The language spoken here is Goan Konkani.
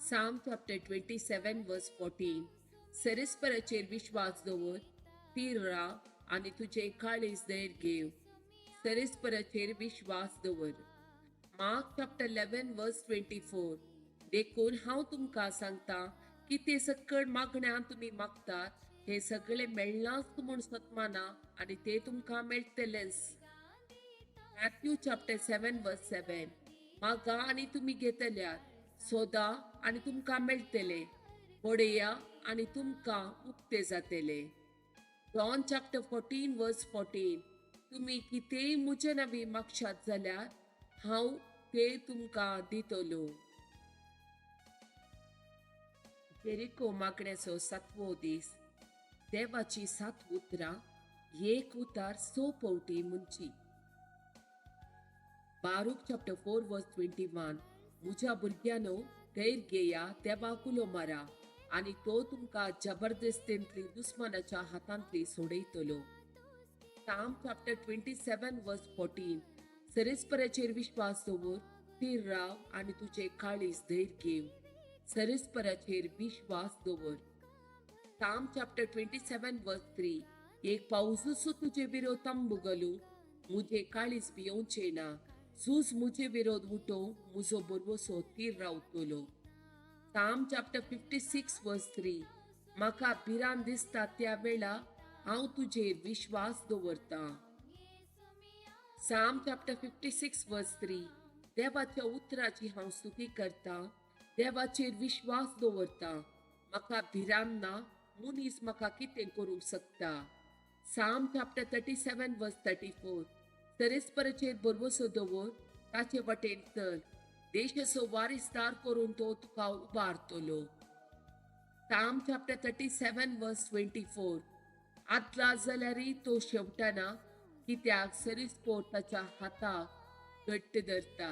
Psalm chapter 27 verse 14. सरेस्पराचेर विश्वास दवर, थीर राव आनी तुजें काळीज धैर्य घेव. सरेस्पराचेर विश्वास दवर. मार्क चॅप्टर 11 वर्स 24. देखून हांव तुमकां सांगता की ते सकळ मागण्या तुमी मागतात हे सगळे मेळनाच म्हूण सतमाना आनी ते तुमकां मेळटलेच. मॅथ्यू चॅप्टर 7 वर्स 7. मागा आनी तुमी घेतल्यात, सोदा आनी तुमकां मेळटले, पळया आनी तुमकां उक्ते जातले. जॉन चॅप्टर 14 वर्स 14. तुमी कितेंय म्हजे नांवी मागशात जाल्यार हांव ते तुमकां दितलो. जेरिको मागण्याचो 7वो दीस. देवाची 7 उतरां एक उतार 6 पावटी म्हणची. बारूक चॅप्टर 4 वर्स 21. म्हज्या भुरग्यांनो, धैर्य घेया, देवाक उलो मारा आनी तो तुमकां जबरदस्तेंतली दुस्मानाच्या हातांतली सोडयतलो. साम चॅप्टर 27 वर्स 14. सरेस्पराचेर विश्वास दवर, थीर राव आनी तुजें काळीज धैर्य घेव. सरेस्पराचेर विश्वास दवर. साम चॅप्टर 27 वर्स 3. एक पावसूच तुजे विरोध तंबू घालूं, म्हजें काळीज भियोवचें ना. झूज म्हजे विरोध उठो, म्हजो भरवसो थीर रावतलो. साम चॅप्टर 56 वर्स 3. म्हाका भिरांत दिसता त्या वेळा हांव तुजेर विश्वास दवरतां. साम चॅप्टर 56 वर्स 3. देवाच्या उतराची हांव स्तुती करतां, देवाचेर विश्वास दवरतां. म्हाका भिरांत ना, मनीस म्हाका कितें करूंक शकता. साम चॅप्टर 37 वर्स 34. सरेस्पराचेर भरवसो दवर, ताचे वटेन चल, देशाचो वारिसदार करून तो तुका उबारतलो. साम चॅप्टर 37 वर्स 24. आदला जाल्यारय तो शेवटना, कित्याक सरिस्पोर ताच्या हाताक घट्ट धरता.